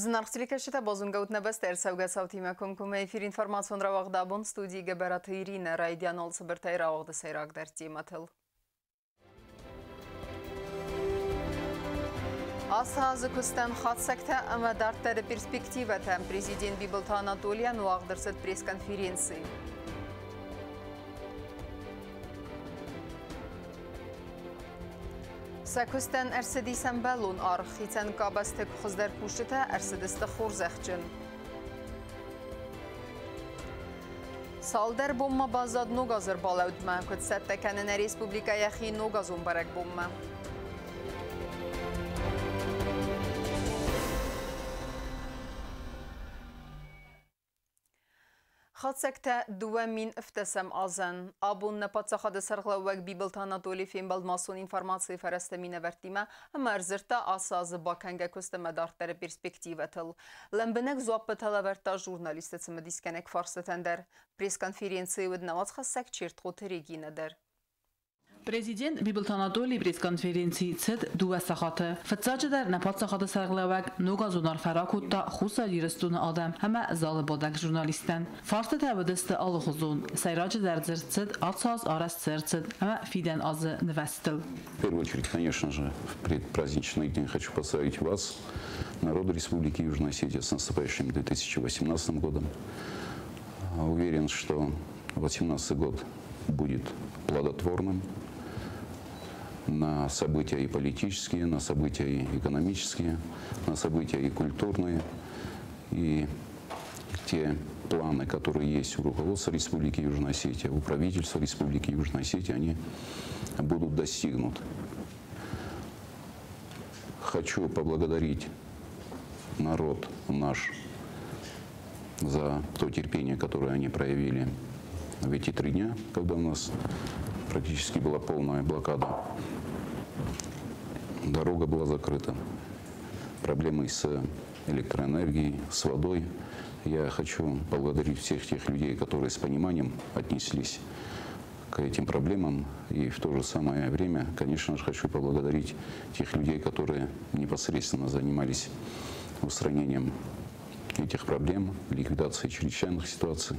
Зынаргъ телекӕсджытӕ, базонгӕут нӕ бӕстӕ ӕрцӕугӕ цаутимӕ комкоммӕ эфир информацион рауагъды абон, студийы Гӕбӕраты Иринӕ. Райдиан цыбыртӕй рауагъды сӕйрагдӕр темӕтыл. Ацы азы куыстӕн хатдзӕгтӕ ӕмӕ дарддӕры перспективӕтӕ. Президент Бибылты Анатолийӕн уагъд ӕрцыд пресс-конференци. Сӕ куыстӕн ӕрцыдис ӕмбӕлон аргъ, хицӕн къабӕзты хуыздӕр кусджытӕ ӕрцыдысты хорзӕхджын. Цалдӕр бонмӕ баззад ног азы ӕрбалӕудмӕ, куыд цӕттӕ кӕны нӕ республикӕ йӕхи ногазон бӕрӕгбонмӕ. Хатдзӕгтӕ 2007 азӕн. Абон нӕ паддзахады сӕргълӕууӕг Бибылты Анатолий фембӕлд массон информацийы фӕрӕзты минӕвӕрттимӕ ӕмӕ ӕрдзырдта ацы азы бакӕнгӕ куыст ӕмӕ дарддӕры перспективӕтыл. Лӕмбынӕг дзуаппытӕ лӕвӕрдта журналистты цымыдисгӕнӕг фарстытӕн дӕр. Пресс-конференцийы уыд нӕ уацхӕссӕг Чертхъоты Регинӕ дӕр. Президент Бибылты Анатолий пресс-конференцийы цыд 2 сахаты. Фыццаджыдӕр нӕ паддзахады сӕргълӕууӕг ногазон арфӕ ракодта Хуссар Ирыстоны адӕм ӕмӕ залы бадӕг журналисттӕн. Фарстытӕ уыдысты алыхуызон. Сӕйраджыдӕр дзырд цыд ацы аз арӕзт цы ӕрцыд ӕмӕ фидӕн азы нывӕзтыл. В первую очередь, конечно же, в предпраздничный день хочу поздравить вас, народ Республики Южная Осетия, с наступающим 2018 годом. Уверен, что 2018 год будет плодотворным на события и политические, на события и экономические, на события и культурные. И те планы, которые есть у руководства Республики Южная Осетия, у правительства Республики Южная Осетия, они будут достигнуты. Хочу поблагодарить народ наш за то терпение, которое они проявили в эти 3 дня, когда у нас практически была полная блокада. Дорога была закрыта. Проблемы с электроэнергией, с водой. Я хочу поблагодарить всех тех людей, которые с пониманием отнеслись к этим проблемам. И в то же самое время, конечно же, хочу поблагодарить тех людей, которые непосредственно занимались устранением этих проблем, ликвидацией чрезвычайных ситуаций.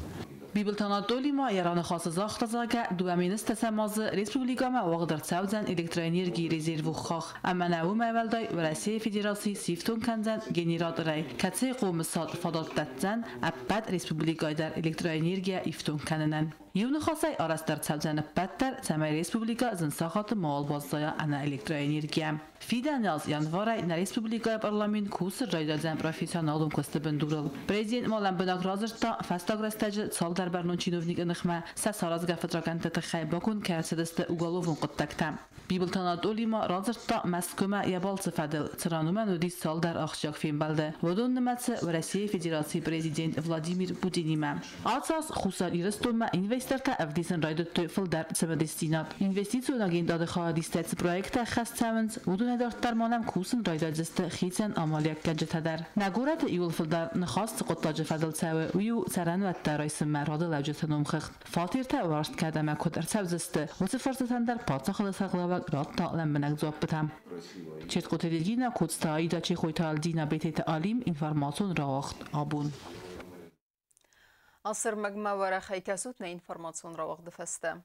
Бибылты Анатолий ма йӕ раныхасы загъта, зӕгъгӕ, 2010 азы республикӕмӕ уагъд ӕрцӕудзӕн электроэнергийы резервы хахх, ӕмӕ нӕ уымӕй уӕлдай Уӕрӕсейы Федераци сифтонг кӕндзӕн генераторӕй, кӕцыйы хъомысад фадат дӕтдзӕн ӕппӕт республикӕйы дӕр электроэнергийӕ ифтонг кӕнынӕн. Иу ныхасӕй арӕзт ӕрцӕудзӕн ӕппӕт дӕр, цӕмӕй республикӕ зын сахаты мауал баззайа ӕнӕ электроэнергийӕ. Фидӕны аз январӕй нӕ республикӕйы парламент кусын райдайдзӕн профессионалон куысты бындурыл. Президент ма лӕмбынӕг радзырдта, фӕстаг рӕстӕджы цалдӕр бӕрнон чиновникы ныхмӕ сӕ саразгӕ фыдракӕндты тыххӕй баконд кӕй ӕрцыдысты уголовон хъуыддӕгтӕ. Бибылты Анатолий ма радзырдта Мӕскуымӕ йӕ балцы фӕдыл, цыран уымӕн уыдис цалдӕр ахсджиаг фембӕлды. Уыдон нымӕцы Уӕрӕсейы Федерацийы президент Владимир Путинимӕ. Ацы аз Хуссар Ирыстонмӕ инвестортӕ ӕвдисын райдыдтой фылдӕр цымыдисдзинад. Инвестицион агентады хайадистӕй цы проекттӕ ӕххӕст цӕуынц, уыдонӕй дарддӕр ма нӕм кусын райдайдзысты хицӕн амалиуӕггӕнджытӕ дӕр. Нӕ горӕты иууыл фылдӕр ныхас цы хъуыддаджы фӕдыл цӕуы, уый у цӕрӕнуӕттӕ райсынмӕ рады лӕуджыты номхыгъд. Фатертӕ уӕрст кӕд ӕмӕ куыд ӕрцӕудзысты, уыцы фарстытӕн дӕр паддзахады сӕргълӕууӕг радта лӕмбынӕг дзуаппытӕ. Чертхъоты Регинӕ, Коцты Аида, Чехойты Альдина, Бететы Алим, информацион рауагъд абон. Ацы ӕрмӕгмӕ уӕрӕхӕй кӕсут нӕ информацион рауагъды фӕстӕ.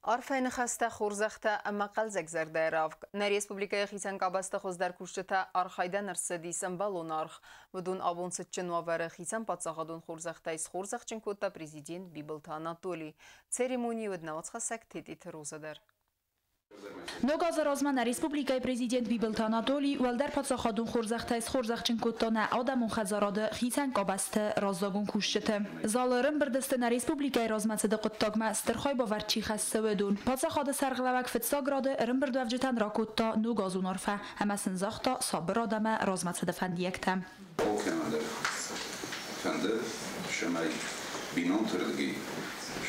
Арфӕйы ныхӕстӕ, хорзӕхтӕ ӕмӕ хъӕлдзӕг зӕрдӕйы равг. Нӕ республикӕйы хицӕн къабӕзты хуыздӕр кусджытӕ архайдӕн ӕрцыдис ӕмбӕлон аргъ. Уыдон абон цытджын уавӕры хицӕн паддзахадон хорзӕхтӕй схорзӕхджын кодта президент Бибылты Анатолий. Церемонийы уыд нӕ уацхӕссӕг Тедеты Роза дӕр. Ног азы размӕ нӕ республикӕйы президент Бибылты Анатолий уӕлдӕр паддзахадон хорзӕхтӕй схорзӕхджын кодта нӕ адӕмон хӕдзарады хицӕн къабӕзты раззагон кусджыты. Залы ӕрӕмбырд сты нӕ республикӕйы размӕцыды хъуыддагмӕ стыр хайбавӕрд чи хӕссы, уыдон. Паддзахады сӕргълӕууӕг фыццаг рады ӕрӕмбырдуӕвджытӕн ракодта ногазон арфӕ ӕмӕ сын загъта сабырад ӕмӕ размӕцыды фӕндиӕгтӕ. Алкӕмӕн дӕр фӕнды, цӕмӕй бинонты рдыгӕй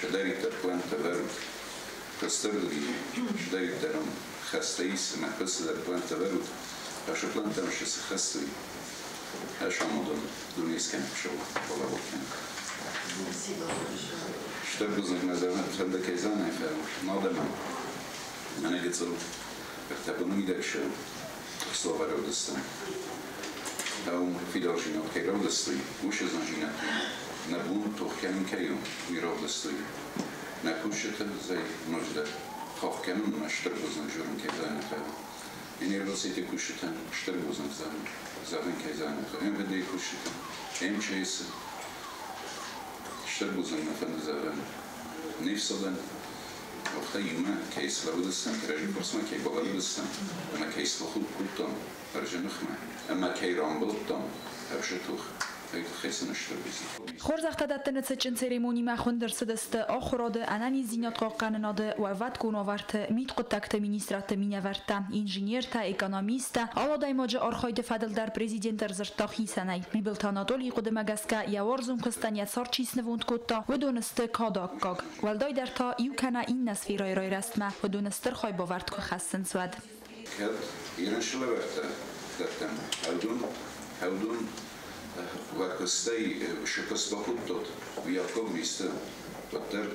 цыдӕриддӕр плӕнттӕ вӕрут, куысты рдыгӕй цыдӕриддӕр хӕстӕ ис ӕмӕ куысты плӕнттӕ вӕрут, ацы плӕнттӕм цы хӕссой, ӕз амондон дунескӕнӕг балӕвар кӕнын. Стыр бузныг мӕ фӕнды кӕй занай, фӕлӕ адӕмӕн ӕнӕгыццыл ӕртӕ боны мидӕг сӕ словӕрӕудыстӕм. Ӕм фидаржинад кӕй равдыстой, уыцы зындзинӕдтимӕ нӕ бон тох кӕнын кӕй у, уый равдыстой. Нӕ кусджыты дзы ноджыдӕр тох кӕнын ӕмӕ стыр бузныг зӕгъын кӕй зӕгъын хъӕуы. Энергосети кусджытӕн стыр бузныг зӕгъын кӕй зӕгъын хъӕуы. МВД-йы кусджытӕн, МЧС-ы стыр бузныг мӕ фӕнды зӕгъын. Не фсадӕн афтӕ иумӕ кӕй слӕууыдыстӕм, кӕрӕдзи фарсмӕ кӕй балӕууыдыстӕм ӕмӕ кӕй стох кодтам ӕрзы ныхмӕ ӕмӕ кӕй рамбылдтам ӕвзӕр тох, уый тыххӕй сын стыр бузныг. Хорзӕхтӕ дӕттыны цытджын церемонимӕ хуынд ӕрцыдысты ахуырады, ӕнӕниздзинад хъахъхъӕнынады, уӕлвӕткон уавӕрты, мидхъуыддӕгты министрадты минӕвӕрттӕ, инженертӕ, экономисттӕ. Алы адӕймаджы архайды фӕдыл дӕр президент ӕрдзырдта хицӕнӕй. Бибылты Анатолийы хъуыдымӕ гӕсгӕ, йӕ уарзон куыстӕн йӕ цард чи снывонд кодта, уыдон сты кады аккаг. Уӕлдайдӕр та иу кӕнӕ иннӕ сферӕйы райрӕзтмӕ уыдон стыр хайбавӕрд куы хӕссынц, уӕд. Кӕд ирон сылӕвӕрдтӕ дӕттӕм, ӕвдун уӕ куыстӕй сӕ куыст бакодтат, уый аккаг не сты, уӕддӕр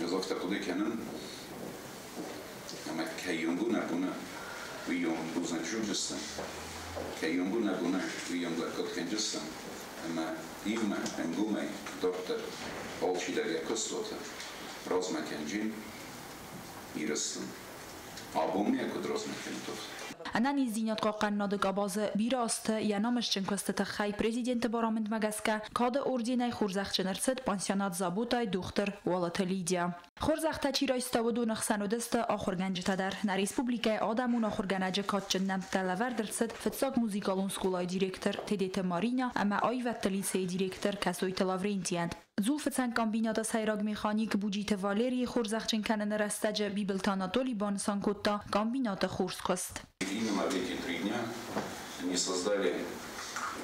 ӕз афтӕ хъуыды кӕнын, ӕмӕ кӕй онг у нӕ боны, уый онг бузныг зондзыстӕм, кӕй онг у нӕ боны, уый онг лӕггад кӕндзыстӕм, ӕмӕ иумӕ ӕнгомӕй дарддӕр алчидӕр йӕ куыстуаты размӕ кӕнджын Ирыстон. Абон ме куыд размӕ кӕнут? Ӕнӕниздзинад хъахъхъӕнынады къабазы бирӕ азты йӕ намысджын куысты тыххӕй президенты барамындмӕ гӕсгӕ кады орденӕй хорзӕхджын ӕрцыд пансионат Забота-йы дохтыр Уалыты Лидия. Хорзӕхтӕ чи райста, уыдоны хсӕн уыдысты ахуыргӕнджытӕ дӕр. Нӕ республикӕйы адӕмон ахуыргӕнӕджы кадджын нӕмттӕ лӕвӕрд ӕрцыд фыццаг музыкалон скъолайы директор Тедеты Маринӕ ӕмӕ аивӕдты лицейы директор Кӕсойты Лаврентийӕн. Дзулфыцӕн комбинаты сӕйраг механик Буджиты Валерийы хорзӕхджын кӕныны рӕстӕджы Бибылты Анатоли банысан кодта комбинаты хорз куыст. Именно в эти 3 дня они создали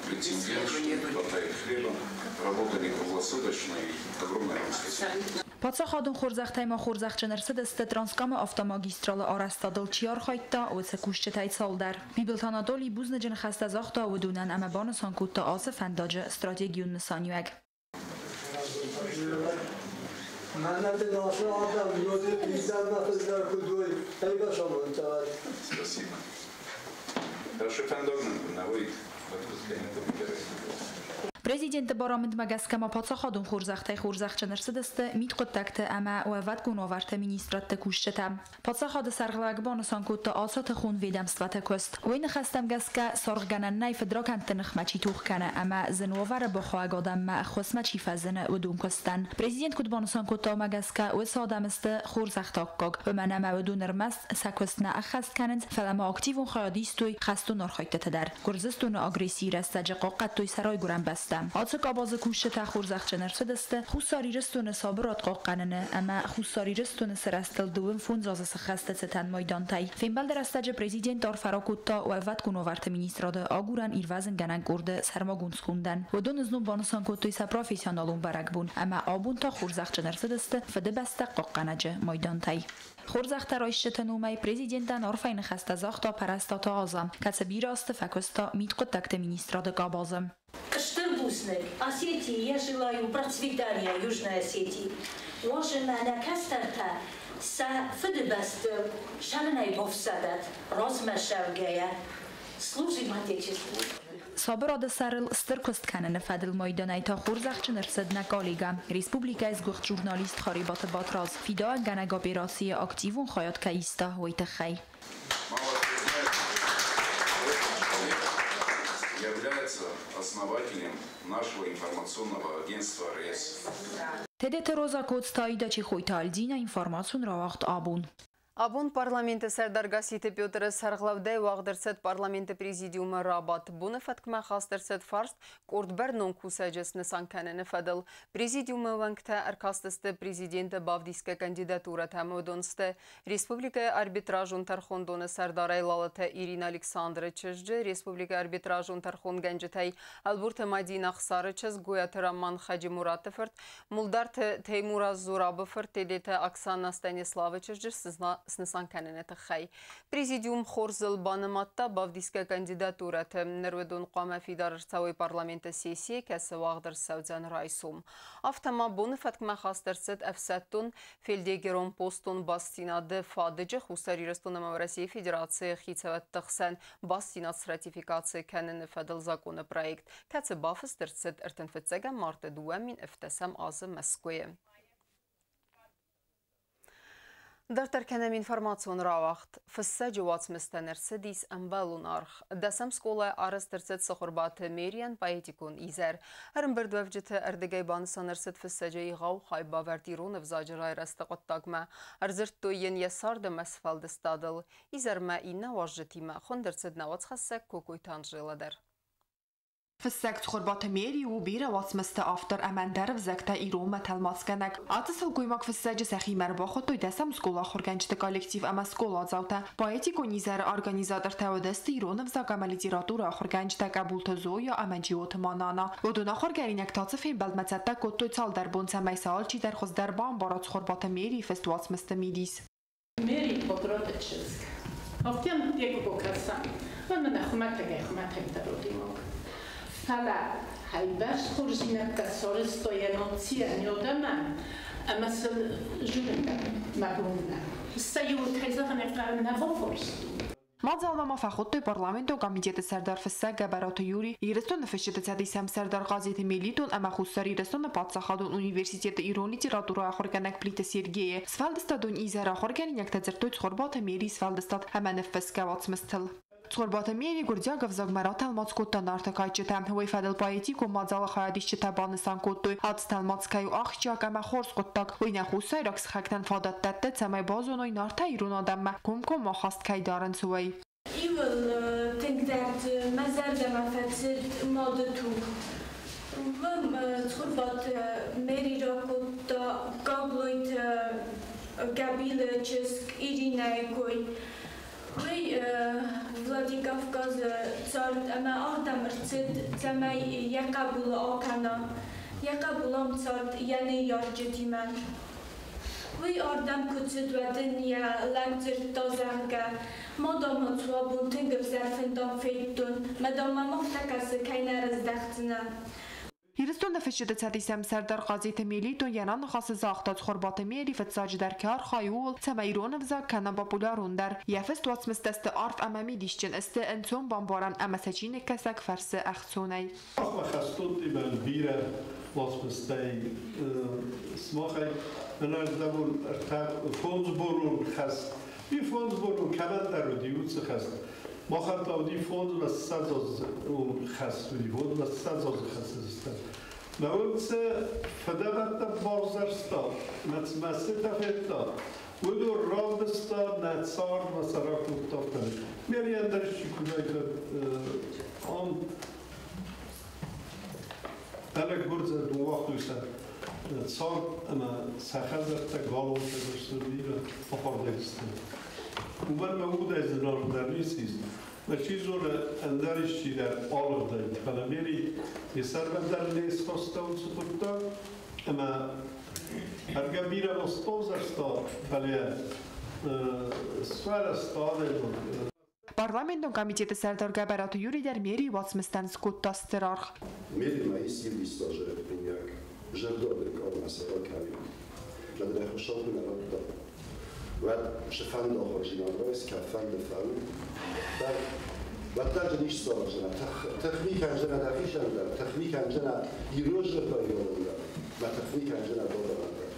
прецедент, что не хватает хлеба, работали круглосуточно, и огромное вам спасибо. Паддзахадон хорзӕхтӕй ма хорзӕхджын ӕрцыдысты Транскамы автомагистралы арӕзтадыл чи архайдта, уыцы кусджытӕй цалдӕр. Бибылты Анатоли бузныджы ныхӕстӕ загъта уыдонӕн ӕмӕ банысан кодта ацы фӕндаджы стратегион нысаниуӕг. Мӕнӕ дын ацы адӕм ноджы фидӕнмӕ фылдӕр куыд уой, ӕй басамонтат. Спасибо. Хорошо, фӕндаг нын куы нӕ уаид, уӕд куыд кӕнин. Президенты барамындмӕ гӕсгӕ ма паддзахадон хорзӕхтӕй хорзӕхджын ӕрцыдысты мидхъуыддӕгты ӕмӕ уӕлвӕткон уавӕрты министрадты кусджытӕ. Паддзахады сӕргълӕууӕг банысан кодта ацы тыхон ведомствӕты куыст. Уый ныхӕстӕм гӕсгӕ, саргъгӕнӕн нӕй фыдракӕндты ныхмӕ чи тох кӕны ӕмӕ зын уавӕры бахауӕг адӕммӕ ӕххуысмӕ чи фӕзыны, уыдон куыстӕн. Президент куыд банысан кодта, уымӕ гӕсгӕ уыцы адӕм сты хорзӕхты аккаг, уымӕн ӕмӕ уыдон ӕрмӕст сӕ куыст нӕ ӕххӕст кӕнынц, фӕлӕ ма активон хайад истой хӕстон архайдтыты дӕр. Гуырдзыстоны агрессийы рӕстӕджы хъахъхъӕдтой сӕ райгуырӕн бӕстӕ. Ацы къабазы кусджытӕ хорзӕхджын ӕрцыдысты Хуссар Ирыстоны сабырад хъахъхъӕныны ӕмӕ Хуссар Ирыстоны сырӕзтыл 25 азы сыххӕсты цытӕн майдантӕй. Фембӕлды рӕстӕджы президент арфӕ ракодта уӕлвӕткон уавӕрты министрады агурӕн-ирвӕзынгӕнӕн къорды сӕрмагонд скондӕн. Уыдон знон банысан кодтой сӕ профессионалон бӕрӕгбон ӕмӕ абон та хорзӕхджын ӕрцыдысты Фыдыбӕстӕ хъахъхъӕнӕджы майдантӕй. Хорзӕхтӕ райсджыты номӕй президентӕн арфӕйы ныхӕстӕ загъта Пӕрӕстаты Азӕ, кӕцы бирӕ азты фӕкуыста мидхъуыддӕгты министрады къабазы. Стыр бузныг Осетии, я желаю процветания Южной Осетии. Уадз ӕмӕ нӕ кӕстӕртӕ сӕ фыдыбӕстыл сӕрӕнӕй бафсӕдӕт, размӕ цӕугӕйӕ. Служим Отечеству. Сабырады сӕрыл стыр куыст кӕныны фӕдыл майданӕй та хорзӕхджын ӕрцыд нӕ коллегӕ, республикӕйы сгуыхт журналист Харебаты Батрадз, фидауӕнгӕнӕг операцийы активон хайад кӕй иста, уый тыххӕй. Мало кто знает, этот человек является основателем нашего информационного агентства РЭС. Тедеты Роза, Коцты Аидӕ, Чехойты Альдина, информацион рауагъд «Абон». Абон парламенты сӕрдар Гасситы Петры сӕргълӕудӕй уагъд ӕрцыд парламенты президиумы рабадт. Боны фӕткмӕ хаст ӕрцыд фарст къорд бӕрнон кусӕджы снысан кӕныны фӕдыл. Президиумы уӕнгтӕ ӕркастысты президенты бавдисгӕ кандидатурӕтӕм. Уыдон сты республикӕйы арбитражон тӕрхондоны сӕрдарӕй Лалыты Ирина Александры чызджы, республикӕйы арбитражон тӕрхонгӕнджытӕй Ӕлборты Мадина Хсары чызг, Гойаты Роман Хаджимураты фырт, Мулдарты Теймураз Зурабы фырт, Тедеты Оксана Станиславы чызджы. Снысан кӕныны тыххӕй. Президиум хорзыл банымадта бавдисгӕ кандидатурӕты. Ныр уыдон хъуамӕ фидар ӕрцӕуой парламенты сессийы, кӕцы уагъд ӕрцӕудзӕн райсом. Афтӕ ма боны фӕткмӕ хаст ӕрцыд ӕфсӕддон фельдъегерон постон бастдзинады фадыджы Хуссар Ирыстон ӕмӕ Уӕрӕсейы Федерацийы хицӕуттӕ хсӕн бастдзинад сратификаци кӕныны фӕдыл законы проект, кӕцы бафыст ӕрцыд 31 марты 2017 азы Мӕскуыйы. Дарддӕр кӕнӕм информацион рауагъд. Фыссӕджы уацмыстӕн ӕрцыдис ӕмбӕлон аргъ. Дӕсӕм скъолайы арӕзт ӕрцыд Цыхуырбаты Мерийӕн поэтикон изӕр. Ӕрӕмбырдуӕвджыты ӕрдыгӕй банысан ӕрцыд фыссӕджы егъау хайбавӕрд ирон ӕвзаджы райрӕзты хъуыддагмӕ. Ӕрдзырдтой йын йӕ цард ӕмӕ сфӕлдыстадыл. Изӕрмӕ иннӕ уазджытимӕ хуынд ӕрцыд нӕ уацхӕссӕг Кокойты Анжела дӕр. Фыссӕг Цхуырбаты Мери у бирӕ уацмысты автор ӕмӕ ӕндӕр ӕвзӕгтӕ иронмӕ тӕлмацгӕнӕг. Ацы сылгоймаг фыссӕджы сӕхимӕ ӕрбахуыдтой дӕсӕм скъола ахуыргӕнджыты коллектив ӕмӕ скъоладзаутӕ. Поэтикон изӕры организатортӕ уыдысты ирон ӕвзаг ӕмӕ литературӕйы ахуыргӕнджытӕ Къӕбулты Зоя ӕмӕ Джиоты Манана. Уыдон ахуыргӕнинӕгтӕ ацы фембӕлдмӕ цӕттӕ кодтой цалдӕр бон, цӕмӕй сӕ алчидӕр хуыздӕр бамбара Цхуырбаты Мерийы фыст уацмысты мидис. Мери Богроты чызг. Афтӕ йӕ кӕсӕм. Мӕнӕ хуымӕтӕгӕй хуымӕтӕгдӕр удимог. Фӕлӕ хайбӕрц хорздзинӕдтӕ сарӕзта йӕ нацийӕн, йӕ адӕмӕн, ӕмӕ сыл зонын дӕр мӕ бон нӕ. Сӕ иуыл, кӕй зӕгъын ӕй хъӕуы, нӕ бафарстон. Мадзалмӕ ма фӕхуыдтой парламентон комитеты сӕрдар фыссӕг Гӕбӕраты Юри, Ирыстоны фысджыты цӕдисы ӕмсӕрдар Хъазиты Мелитон ӕмӕ Хуссар Ирыстоны паддзахадон университеты ирон литературӕйы ахуыргӕнӕг Плиты Сергейы. Сфӕлдыстадон изӕры ахуыргӕнинӕгтӕ дзырдтой Цхуырбаты Мерийы сфӕлдыстад ӕмӕ ныффысгӕ уацмыстыл. Цхуырбаты Мери гуырдзиаг ӕвзагмӕ ратӕлмац кодта Нарты кадджытӕ. Уый фӕдыл поэтикон мадзалы хайадисджытӕ банысан кодтой, ацы тӕлмац кӕй у ахсджиаг ӕмӕ хорз хъуыддаг. Уый нӕ хуссайраг сыхӕгтӕн фадат дӕтты, цӕмӕй базоной Нартӕ ирон адӕммӕ комкоммӕ ахаст кӕй дарынц, уый. Иуыл тынгдӕр дзы мӕ зӕрдӕмӕ фӕцыд мады туг. Уым Цхуырбаты Мери ракодта Гаглойты Гӕбилы чызг Иринӕйы кой. Уый Владикавказы цард ӕмӕ ардӕм ӕрцыд, цӕмӕй йӕ хъӕбулы акӕна. Йӕ хъӕбул ам цард йӕ ныййарджытимӕ. Уый ардӕм куы цыд, уӕд ын йӕ лӕг дзырдта, зӕгъгӕ, ма дам ацу, абон тынг ӕвзӕр фын дам федтон, мӕ дам мӕм афтӕ кӕсы, кӕй нӕ рыздӕхдзынӕ. Ирыстоны фысджыты цӕдисы ӕмсӕрдар Хъазиты Мелитон йӕ раныхасы загъта, Цхуырбаты Мери фыццаджыдӕр кӕй архайы ууыл, цӕмӕй ирон ӕвзаг кӕна популярондӕр. Йӕ фыст уацмыстӕ сты арф ӕмӕ мидисджын, сты ӕнцон бамбарӕн ӕмӕ сӕ чиныгкӕсӕг фӕрсы ӕхцонӕй. Махмӕ хӕстонтимӕ бирӕ уацмыстӕй сымахӕй ӕнӕрдӕбон ӕртӕ фондзбонон хӕст. И фондзбонон кӕмӕндӕр уыди уыцы хӕст. Махӕн та уыди фондз хӕст уыди, фондз азы хӕст. Мӕ уыцы фыдӕбӕттӕ бавзӕрста, мӕ цымӕ федта, уыдон равдыста нӕ цард, мӕ сӕ ракодта афтӕ. Мери ӕндӕр исчи куыдӕй ам ӕлӕг гуырдзы уагътой сӕ цард ӕмӕ сӕ хӕдзӕрттӕ галуантӕ сты бирӕ афардӕг сты. Уымӕн мӕ удӕй зынаргъдӕр ницы ис. Мӕ чи зоны, ӕндӕр исчи дӕр алыгъдаид, фӕлӕ Мери йӕ сӕрмӕ дӕр не схаста уыцы хъуыддаг ӕмӕ ӕргӕ бирӕ маст бавзӕрста, фӕлӕ сфӕрӕзта адӕймаг. Парламентон комитеты сӕрдар Гӕбӕраты Юри дӕр Мерийы уацмыстӕн скодта стыр аргъ. Мери ма ис иу диссаджы рӕппиниаг, зӕрдӕбын калмӕ сӕ ракӕнин. Мӕ дын ӕй Хуыцау куы нӕ радта, уӕд цы-фӕнды ахуырдзинад райс, кӕдфӕнды фӕу, дӕр уӕддӕр дын исты сараздзынӕ, тыхми кӕндзынӕ дӕхицӕн дӕр, тыхми кӕндзынӕ ирон зӕрдӕйы дӕр, мӕ тыхми кӕндзынӕ бабарӕн дӕр.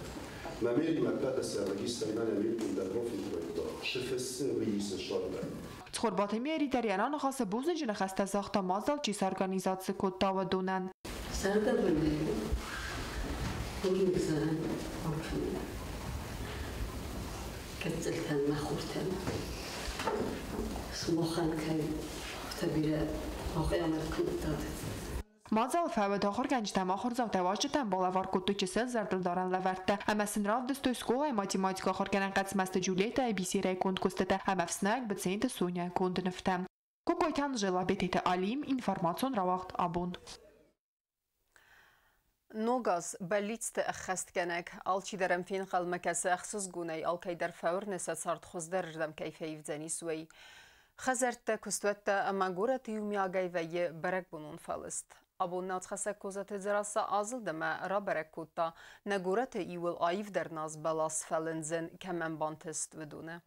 Мӕ Мери мӕ ппӕты сӕррагистӕй мӕнӕ ме дӕр бафиппайдта, шы фыссы, уый исы сӕрдӕр. Цхуырбаты Мери дӕр йӕ раныхасы бузныджы ныхӕстӕ загъта мадзал чи сорганизаци кодта, уыдонӕн. Зӕрдӕбынӕй бузныг зӕгъын алкӕмӕн. Гыццылтӕн, мӕ хуртӕн. Сымахӕн кӕй афтӕ бирӕ бахъиамӕт кодтат. Мадзалы фӕуӕд ахуыргӕнджытӕ ӕмӕ ахуырдзаутӕ уазджытӕн балӕвар кодтой чысыл зӕрдылдарӕн лӕвӕрттӕ ӕмӕ сын равдыстой скъолайы математикӕ ахуыргӕнӕн Хъӕцмӕзты Джульеттӕйы бисерӕй конд куыстытӕ ӕмӕ ӕфснайӕг Быценты Соняйы конд нывтӕ. Кокойты Анжела, Бететы Алим, информацион рауагъд абон. Ног аз бӕллицты ӕххӕстгӕнӕг, алчидӕр ӕм фенхъӕлмӕ кӕсы ӕхсызгонӕй, алкӕйдӕр фӕуырны, сӕ цард хуыздӕрырдӕм кӕй фӕивдзӕнис, уый. Хӕдзӕрттӕ, куыстуӕттӕ ӕмӕ горӕты иумиагӕй вӕййы бӕрӕгбонон фӕлыст. Абон нацхӕссӕг Козаты Дзерассӕ азылд ӕмӕ рабӕрӕг кодта, нӕ горӕты иууыл аивдӕр наз бӕлас фӕлындзын кӕмӕн бантыст, уыдоны.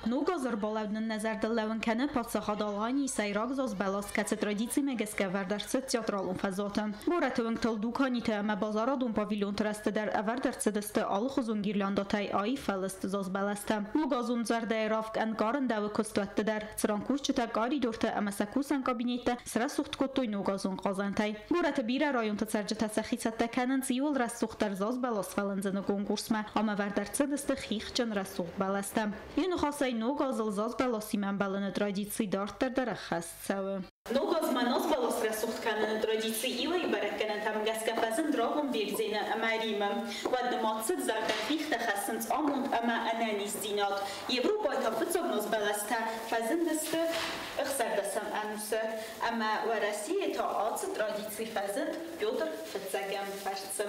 Ног аз ӕрбалӕуд нын нӕ зӕрдыл лӕууын кӕны паддзахад Аланийы сӕйраг зазбӕлас, кӕцы традицимӕ гӕсгӕ ӕвӕрд ӕрцыд театралон фӕзуаты. Горӕты уынгтыл дуканиты ӕмӕ базарадон павильонты рӕзты дӕр ӕвӕрд ӕрцыдысты алыхуызон гирляндатӕй аив фӕлыст зазбӕлӕстӕ. Ногазон зӕрдӕйы равг ӕнкъарындӕуы куыстуӕтты дӕр, цыран кусджытӕ къӕридортӕ ӕмӕ сӕ кусӕн кабинеттӕ срӕсугъд кодтой ногазон хъазӕнтӕй. Горӕты бирӕ районты цӕрджытӕ сӕхи цӕттӕ кӕнынц иууыл рӕсугъддӕр зазбӕлас фӕлындзыны конкурсмӕ, ам ӕвӕрд ӕрцыдысты хихджын рӕсугъд бӕлӕстӕ. Иу ныхасӕй, ног азыл зазбӕласимӕ ӕмбӕлыны традици дарддӕр дӕр ӕххӕст цӕуы. Ног азмӕ назбӕлас рӕсугъд кӕныны традици иуӕй бӕрӕггӕнӕнтӕм гӕсгӕ фӕзынд рагон Бердзены ӕмӕ Римы. Уӕд нымад цыд, зӕгъгӕ, хихтӕ хӕссынц амонд ӕмӕ ӕнӕниздзинад. Европӕйы та фыццаг назбӕлӕстӕ фӕзындысты ӕхсӕрдӕсӕм ӕнусы, ӕмӕ Уӕрӕсейы та ацы традици фӕзынд Петр Фыццӕгӕм фӕрцы.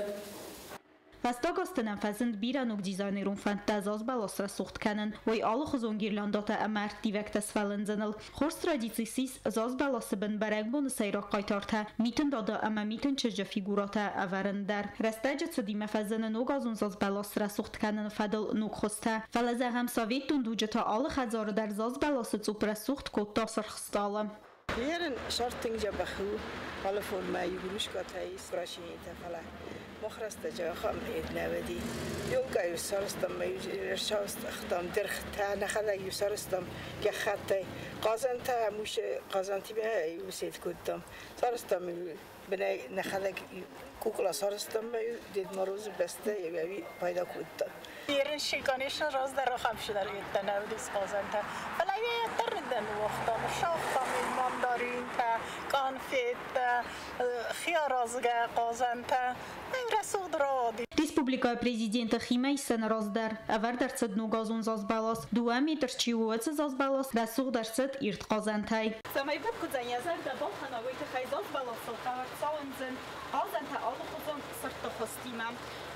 Фӕстаг азты нӕм фӕзынд бирӕ ног дизайнерон фӕндтӕ зазбӕлас рӕсугъд кӕнын, уый алыхуызон гирляндатӕ ӕмӕ ӕрттивӕгтӕ сфӕлындзыныл. Хорз традици ссис зазбӕласы бын бӕрӕгбоны сӕйраг хъайтартӕ, Митын Дада ӕмӕ Митын чызджы фигурӕтӕ ӕвӕрын дӕр. Рӕстӕджы цыдимӕ фӕзыны ногазон зазбӕлас рӕсугъд кӕныны фӕдыл ног хуызтӕ. Фӕлӕ, зӕгъӕм, советон дуджы та алы хӕдзары дӕр зазбӕласы цъупп рӕсугъд кодта сырх стъалы. Лерын сӕр тынг дзӕбӕх у, алы формӕйы игрушкӕтӕ ис, украшениетӕ, фӕлӕ мах рӕстӕджы ахӕм нӕ уыди. Ёлкӕ-иу сарӕзтам, сарӕзтам дыргътӕ, нӕхӕдӕг-иу сарӕзтам гӕххӕттӕй. Хъазӕнтӕ ӕмусы хъазӕнтимӕ-иу сет кодтам. Сарӕзтам-иу бынӕй нӕхӕдӕг кукла сарӕзтам ӕмӕ-иу Дед Морозы бӕстӕ-иу пайда кодтам. Ерын конечно, раздӕр ахӕм сывӕллӕттӕ нӕ уыдис хъазӕнтӕ, фӕлӕ йӕ дӕр ныууагътам, сагътам мандаринтӕ, къанфеттӕ, хиаразгӕ хъазӕнтӕ. Рӕсугъд рауади. Республикӕйы президенты химӕисӕны раздӕр ӕвӕрд ӕрцыд ногазон зазбӕлас. 2 метр чи у, уыцы зазбӕлас рӕсугъд ӕрцыд ирд хъазӕнтӕй. Цӕмӕй Буркуыдзӕн йӕ зӕрдӕ балхӕна, уый тыххӕй зазбӕласыл ӕвӕрд цауындзӕн хъазӕнтӕ алыхуызон сырдты хуызтимӕ.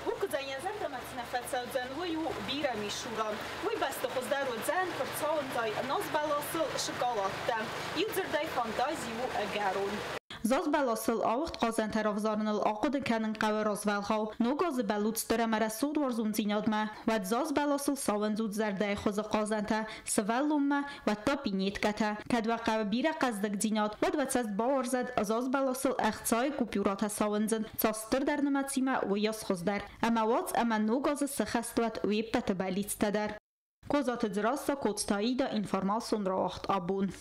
Буркуыдзӕн йӕ зӕрдӕмӕ цы нӕ фӕцӕудзӕн, уый у бирӕ мисура. Уый бӕсты хуыздӕр уыдзӕн, куы рцауындзай назбӕласыл шоколадтӕ. Иу дзырдӕй, фантази у ӕгӕрон. Зазбӕласыл ауыгъд хъазӕнтӕ равзарыныл ахъуыды кӕнын хъӕуы развӕлгъау. Ног азы бӕллут стыр ӕмӕ рӕсугъд уарзондзинадмӕ, уӕд зазбӕласыл сауындзут зӕрдӕйы хуызы хъазӕнтӕ, сывӕллонмӕ, уӕд та пинеткӕтӕ. Кӕд уӕ хъӕуы бирӕ хъӕздыгдзинад, уӕд уӕ цӕст бауарзӕд зазбӕласыл ӕхцайы купюратӕ сауындзын, цас стырдӕр нымӕцимӕ, уыйас хуыздӕр. Ӕмӕ уадз ӕмӕ ног азы сыххӕст уӕд уе ппӕты бӕллицтӕ дӕр. Козаты Дзерассӕ, Коцты Аида, информацион рауагъд Абон.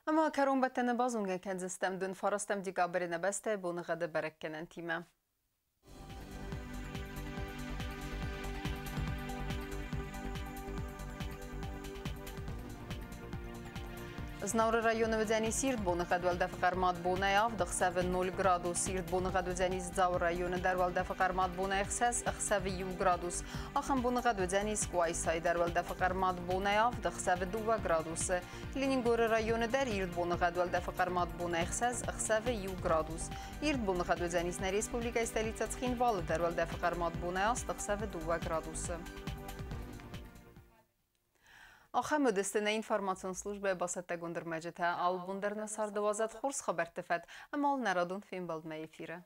Ӕмӕ кӕронбӕттӕны базонгӕ кӕндзыстӕм дын 9 декабры нӕ бӕстӕйы боныгъӕды бӕрӕггӕнӕнтимӕ. Знауыры районы уыдзӕнис ирд боныгъӕд, уӕлдӕфы хъӕрмад бонӕй 7, ӕхсӕвы 0 градус. Ирд боныгъӕд уыдзӕнис Дзауы районы дӕр, уӕлдӕфы хъӕрмад бонӕй 6, ӕхсӕвы 1 градус. Ахӕм боныгъӕд уыдзӕнис Къуайсайы дӕр, уӕлдӕфы хъӕрмад бонӕй 7, ӕхсӕвы 2 градусы. Ленингоры районы дӕр ирд боныгъӕд, уӕлдӕфы хъӕрмад бонӕй 6, ӕхсӕвы 1 градус. Ирд боныгъӕд уыдзӕнис нӕ республикӕйы столицӕ Цхинвалы дӕр, уӕлдӕфы хъӕрмад бонӕй 8, ӕхсӕвы 2 градусы. Ахӕм уыдысты нӕ информацион службӕйы бацӕттӕгонд ӕрмӕджытӕ. Алыбон дӕр нӕ царды уадзӕд хорз хабӕртты фӕд ӕмӕ нӕ радон фембӕлдмӕ эфиры.